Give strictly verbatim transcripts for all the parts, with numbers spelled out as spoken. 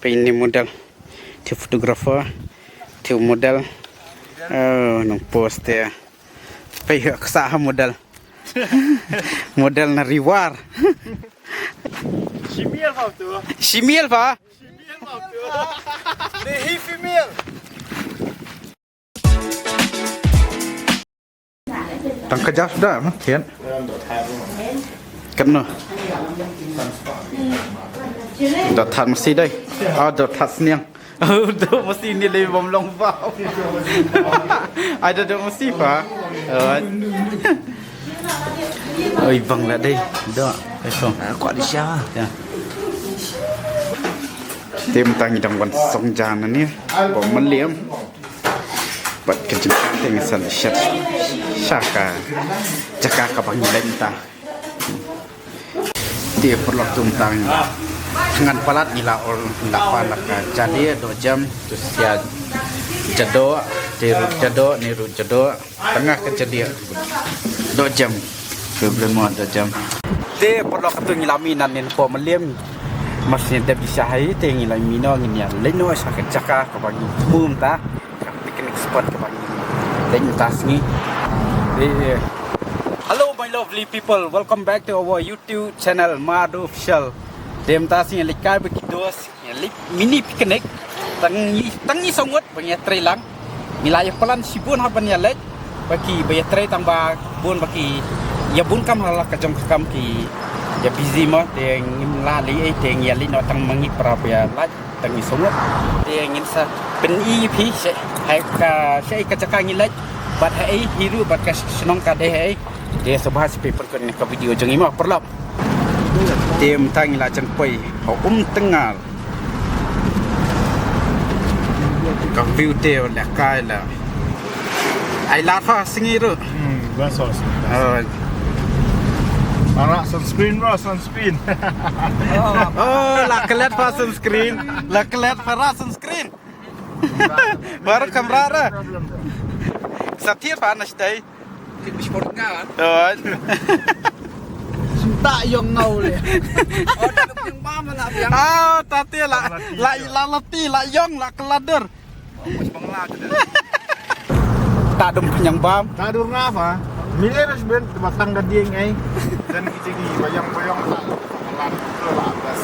Ini model. Te photographer. Te model. Oh, nang pose te. Pei ha ksa ha model. Model na riwar. Shimiel pa tu. Shimiel pa. Shimiel pa tu. Ni hi female. Tang ka jas da ma thian. Kan no. Da than mesti dai. Ah, da than sniang. Oh, da mesti ni lei bom long ba. Ai da da mesti pa. Oh. Oi bang la dei. Da. Ai song. Aku ada siapa? Ya. Tim tang idang wan song jan ni. Bom meliam. Bad ka jingkhat te ngi san shet sha ka jaka kaba ngi leit mynta. Te paralok, to mynta ngan palat ngi la ol nda pa la ka jade doh jem, to sia jado, te ruh jado, ni ruh jado, tanga ka jade doh jem. Problem mo doh jem. Te paralok, to ngi la mih nan nin po meliam. Mas ni dep di sha hai te ngi la mih no, ngin ïa leit no sha ka jaka kaba ngi thmu mynta. Picnic spot kaba ngi leit mynta sngi. Eh, eh. Hello my lovely people, welcome back to our YouTube channel Mado Official. Te mynta sngi leit kai bad ki dos, leit mini picnic. Tang ngi, tang ngi saw ngut ba ngi ïa trei lang. Ngi la ïa plan shibun haba ngi ïa leit. Ba ki ba ïa trei tang ba bun ba ki ïa bun kam ha la ka jong ka kam ki ïa busy mo, te ngim lah leh ei, te ngi ïa leit noh tang ma ngi para ba ïa leit. Tang ngi saw ngut. Te ngin sa pyni ïa phi shaei ka, shaei ka jaka ngi leit. Bad haei hi ruh bad ka shnong ka dei haei. Te sngewbha sa phi pynkut ïa ka video jong ngi mo paralok. Te mynta ngi la jan poi ha Umtngar. Ka view te lehkai la. Ai lad pha sngi ruh. Hmm, best of. Oh. Ara sunscreen bro, sunscreen. Oh, la klet pha sunscreen. La klet pha ra sunscreen. Baru kamera ra. Sa thied pha na stai. Sport nga kan. Oh. Sum ta ïong ngau le. Oh, ta ïong ba mana biang. Ah, ta te la la la la ti la ïong la kelader. Ta dum kenyang bam. Ta dur ngapa? Mile ras ben batang gading ai. Dan kita di bayang-bayang tak. Pelan tu lah atas.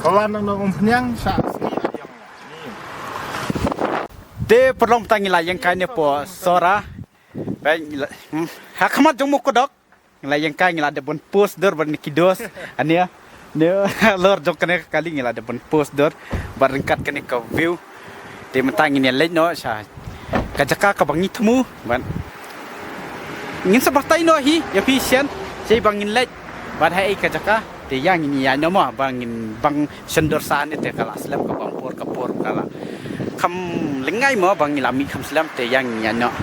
Pelan nang nang umpenyang sa sini ayang. Te paralok, mynta ngi la ïeng kai ne po Sora. Ba ngi la, hmm, ha khmat jong mo kodok. Ngi la ïeng kai, ngi la dep ban pose dur bad ni ki dos. Ania. Ne lor jong kane ka kali ngi la dep ban pose dur bad ryngkat kane ka view. Te mynta ngin ïa leit noh sha ka jaka kaba ngi thmu bad ngin sa batai noh hi ïa phi shen shaei ba ngin leit bad haei ka jaka. Te ïa ngin ïa noh mo ba ngin bang shen dur sa ne te ka la slem ka bang por ka por ka la kham lyngngai mo ba ngi la mih kham slem te ïa ngin ïa noh.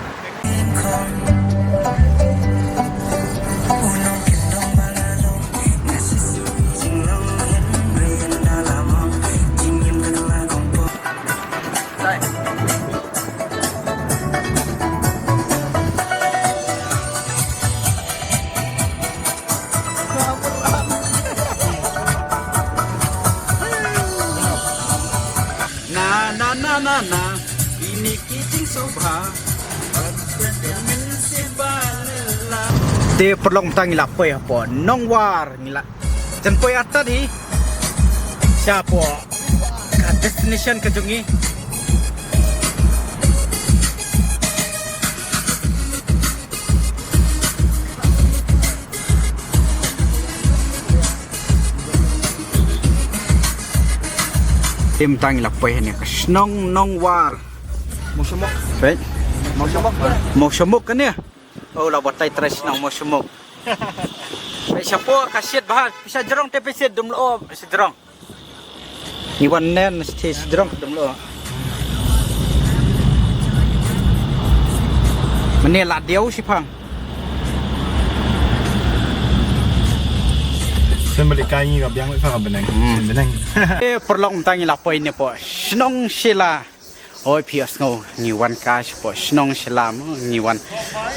Na, na, na, na, na. Ini ki jingsngewbha. Te paralok, mynta ngi la poi hapoh Nongwar, ngi la jan poi artat hi. Sha hapoh ka destination ka jong ngi. Te mynta ngi la poi hangne ka shnong Nongwar. Mawshymok. Peit. Mawshymok. Mawshymok kane. Oh, la batai trai shnong Mawshymok. Peit shapoh ka shit bha, pisa jrong te pisa dum lo, pisa jrong. Ngi wan nen stage drong dum lo. Mane la diaw shiphang. Sembali kai ngi ka biang ka beneng. Hmm. Beneng. Eh, paralok, mynta ngi la poi ne po shnong Shela. Oi phi ïa sngew ngi wan kai shapoh shnong Shela mo, ngi wan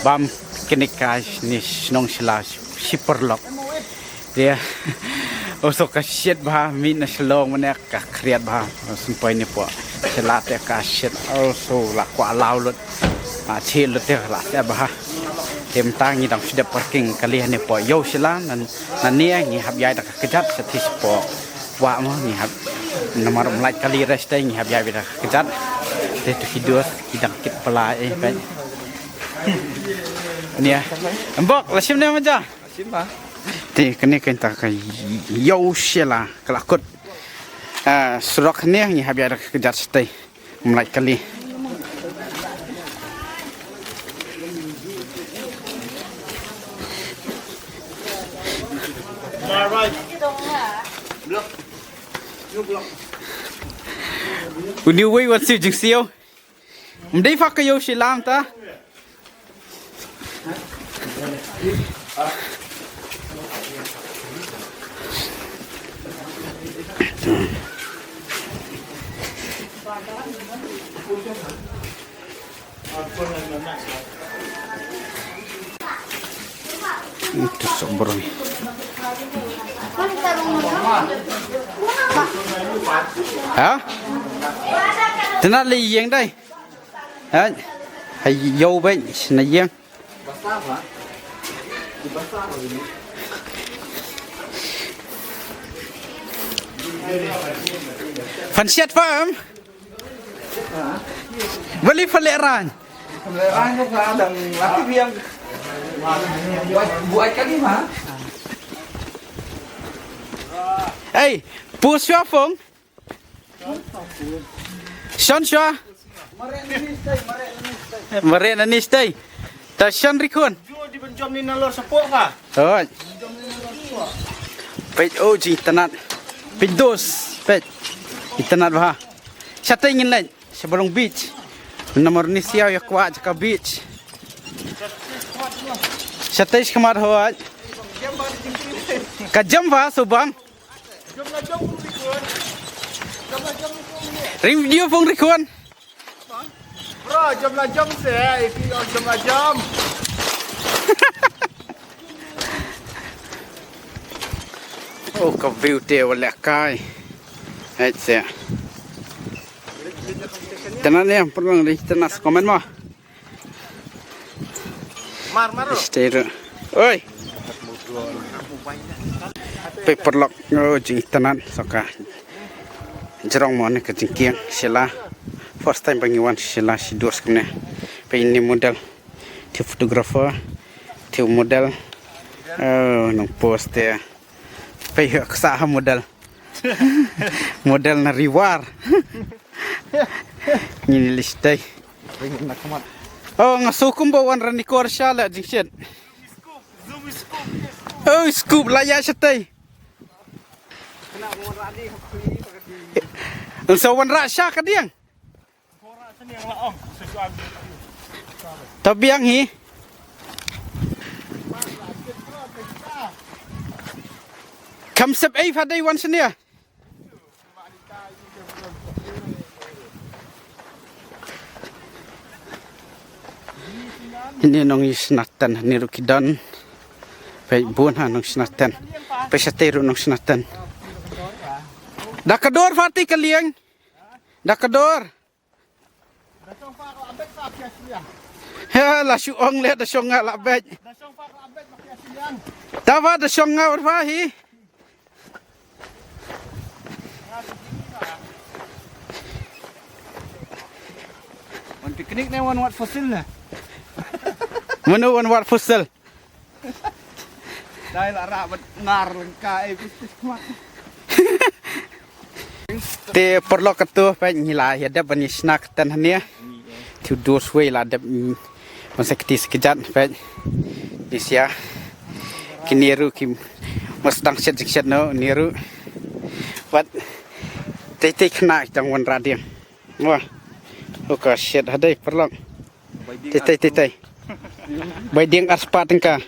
bam picnic kai ne shnong Shela shi paralok. Te Oh, so ka shit bha, mih na Shillong mane ka khriat bha. Sum poi ne po. Shala te ka shit. Oh, so la kwah law lut. Ah, chi lut te la se bha. Te mynta ngi dang shu dep parking kali ne po. Ïoh shala nan, nan ne ngi hap ïai da ka kjat sa thi po. Wa mo ngi hap. Namar um lait kali rest te ngi hap ïai da ka kjat. Te tu ki dos ki dang kit pala eh peit. Ne. Mbok la shim ne ma ja. Shim ma. Te kane kan ta ka ïoh shala ka la kut. Ah, surok ne ngi hap ïai da ka kjat shatei. Mlai kali. Uni wei wan siu jingsiew. Mdei fa ka ïoh shi lam ta. Itu sobrang. Ha? Tena le ïeng dai. Ha? Hai yo bai na ïeng. Fan siat fam. Bali fa leh rang. Leh rang ka dang laki biang. Buat, buat kali ma. Hey, pus ya fong. Shon shwa. Mare na ni stay. Ta shon rikun. Ju di ban jom ni na lor support ka. Oi. Peit oh ji tanat. Peit dos. Peit. Itanat bha. Shatei ngin leit. Shabalong beach. Namar ni siaw ya kwah jaka beach. Shatei shkamat hoi. Ka jam bha subang. Ring video phone record. Bro, jom la jom se, ipi jom la jom. Oh, ka view te wala kai. Hai se. Tena ne, pernah di tena comment mo. Mar, mar. Stay ru. Oi. Paperlock. Oh, jingtanat soka. Jrong mo ne ka jingkieng sila. First time ba ngi wan sila si dos kemne. Pe ini model. Ti photographer. Ti model. Oh, nong post ya. Pe ha ksa ha model. Model na riwar. Ngini listei. Oh, nga sukum ba wan rani kor shala jingshit. Oh, scoop la ya shatei. Ang sa wan ra sha ka diang. Ta biang hi. Kam sep ei fa dei wan senia. Ini nong isnatan ni rukidan. Pe bun ha nong isnatan. Pe sate ru nong isnatan. Da ka dor fa ti ka liang. Da ka dor. He la shu ong le da shong nga la bej. Ta va da shong nga va hi. Wan picnic ne wan wad fosil ne. Mano wan wad fosil. Dai la ra bad ngar lengka eh bisnis kma. Te paralok katto peit ngi la ïa dep ban ïa shna kten hangne. Te u dos wei la dep ban sa kti sa kjat peit. Ngi sia kine ruh ki mos dang shet jik shet no ne ruh. Wat tei tei khna dang wan radiang. Wah. Oka shet hadai paralok. Tei tei tei tei. Bai diang arspah tyngka.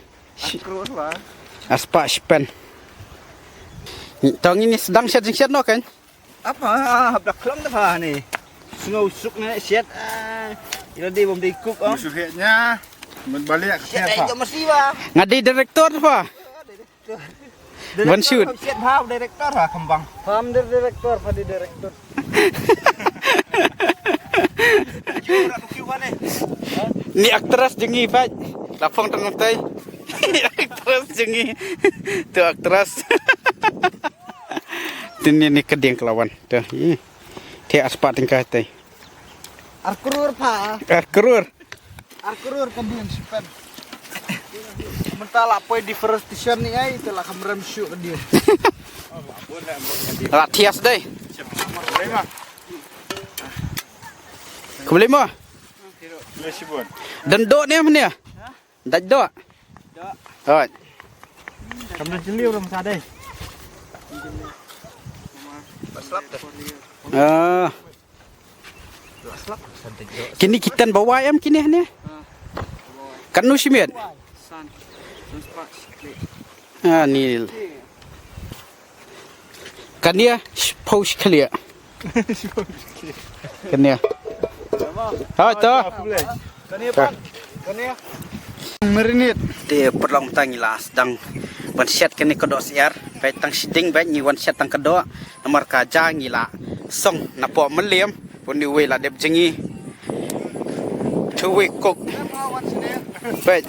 Arspah spen. Tang ini sedang shet jik shet no kan. Apa ah hap dak klam dah ni. Sngau suk ne shet. Ila di bom di kuk ah. Musuh hetnya. Balik shet ai jom mesti ba. Ngadi direktor ba. Ban shoot. Director ha kambang. Founder director, padi director. Ni actress jong ngi pat. La phong tang tai. Actress jong ngi. Tu actress. Tin ni ni keding kelawan. Tu. Ih. Te aspa tingkah tai. Ar krur pa. Ar krur. Ar krur ka dien spend. Mynta la poi deforestation ni ai te la kham rem shuh ka dien. La thias dei. Khublei mo. Dan doh ne mane. Dait doh. Oi. Kam dan jeliu ram sa dei. Ah. Kini kitan bawai em kini ne. Kan nu shimiat. Ah, ni. Kan dia pau sekali ya. Kan dia. Ha to. Kan dia pan. Kan dia. Marinate. Te perlong tang ngi la sdang wan shet kane ka doh siar. Bai tang shiding bai ngi wan shet tang ka doh. Namar ka ja ngi la song na poh Mylliem. Pun ni wei la dep jngi. Tu wei kok. Peit.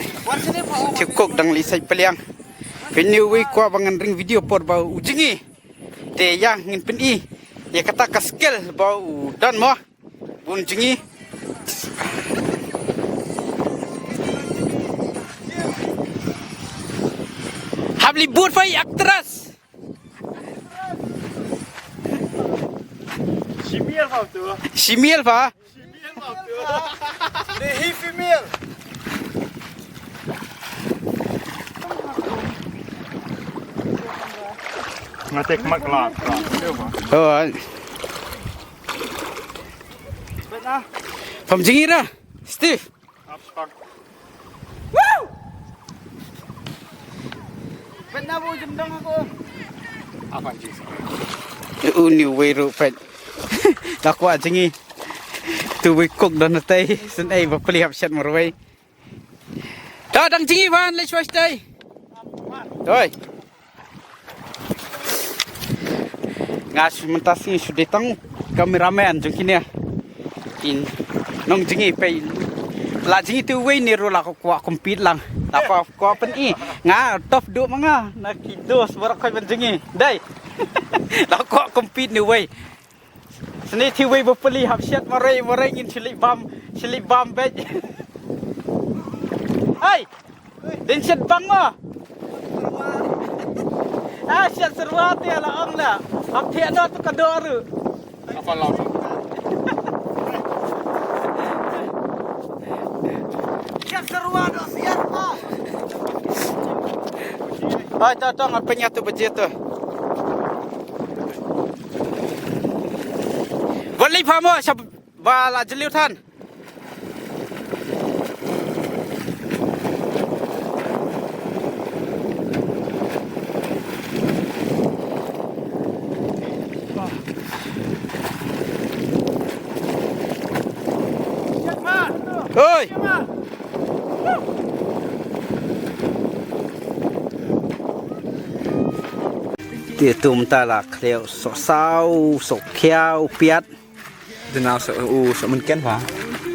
Tu kok dang li sai peliang. Pun ni wei kwah ba ngan ring video por ba u jngi. Te ïa ngin pyni ïa kata ka skill ba u don mo. Bun jngi. Hap li bud pha i actress. Shimiel pha tu. Shimiel pha. Shimiel pha tu. Ni hi female. Nga tek mat kala. Oh. Pam jngi ra, Steve. Woo! Pynna bu jemdong aku. Apa jis? U ni wei ru pet. Dak wa jngi. Tu wei kok don tai sen ai ba pli hap shat marwei. Ta dang jngi ban le shwa stai. Oi. Nga shu mynta sngi shu dei tang cameraman jong kine. Kin nong jngi pei. La jngi tu wei ni ru la ko kwah compete lang. La ko kwah pyni. Nga top du ma nga. Na ki dos barak kai ban jngi. Dai. La ko compete ni wei. Sni ti wei ba pli hap shet marei marei ngin sli bam sli bam bej. Hai. Din shet bang ma. Ah shet serwa te la ong la. Hap thiah no tu ka doh ru. Apa lau tu? Shet serwa doh siar ma. Hai ta tong apa nyatu bejit tu. Wat lei pha mo sha ba la jylliew than. Oi. Te tum ta la khleh soh saw soh khiaw piat. Dena sa u sa mynken pha.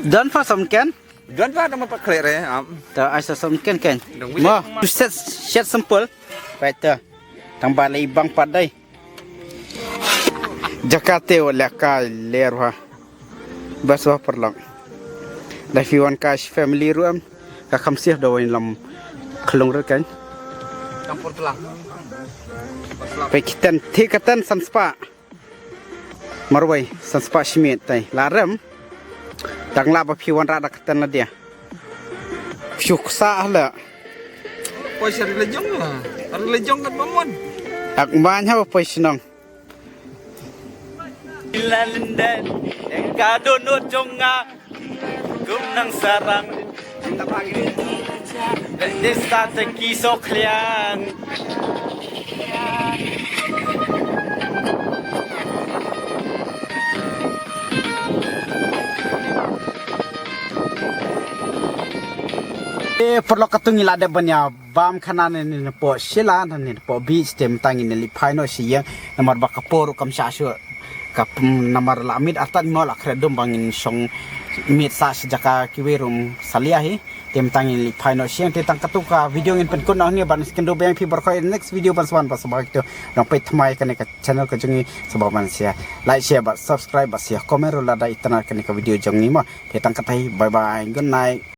Don pha sa mynken? Don pha dang ma pa khleh re am. Ta ai sa sa mynken ken. Dong wei. Mo, tu set set simple. Right ta. Tang ba lei bang pat dai. Jakate wa leka ler pha. Bas wa perlong. Dai phi wan ka family ruam. Ka kham sih da wan lam khlong re ken. Campur tulang. Pe kiten thi katan san spah. Marwei san spah shi miet tai la rem. Tang la ba phi wan ra da katan la dia. Phi ksa la. Poi sha ri lejong la. Ri lejong kat bamon. Ak man ha ba poi shnong. La lenden ka donot jong nga. Kum nang sarang. Desa teki sok liang. E paralok, katto ngi la dep ban ïa bam khana ne ne poh shila ne ne poh beach, te mynta ngin leit phai noh sha ïing namar ba ka por kam shah shuh. Ka pum namar la miet artat mo la kret dum ba ngin shong miet sa sha jaka kiwei ruh ym salia hi. Te mynta ngin leit phai noh sha ïing, te tang katto ka video ngin pynkut noh hangne, ban ïakynduh biang phi baroh ha next video ban sa wan ba sngewbha kito. Nang peit thymmai kane ka channel ka jong ngi, sngewbha ban share, like, share bad subscribe bad share comment ruh lada itynnad kane ka video jong ngi mo. Te tang katto hi, bye bye, good night.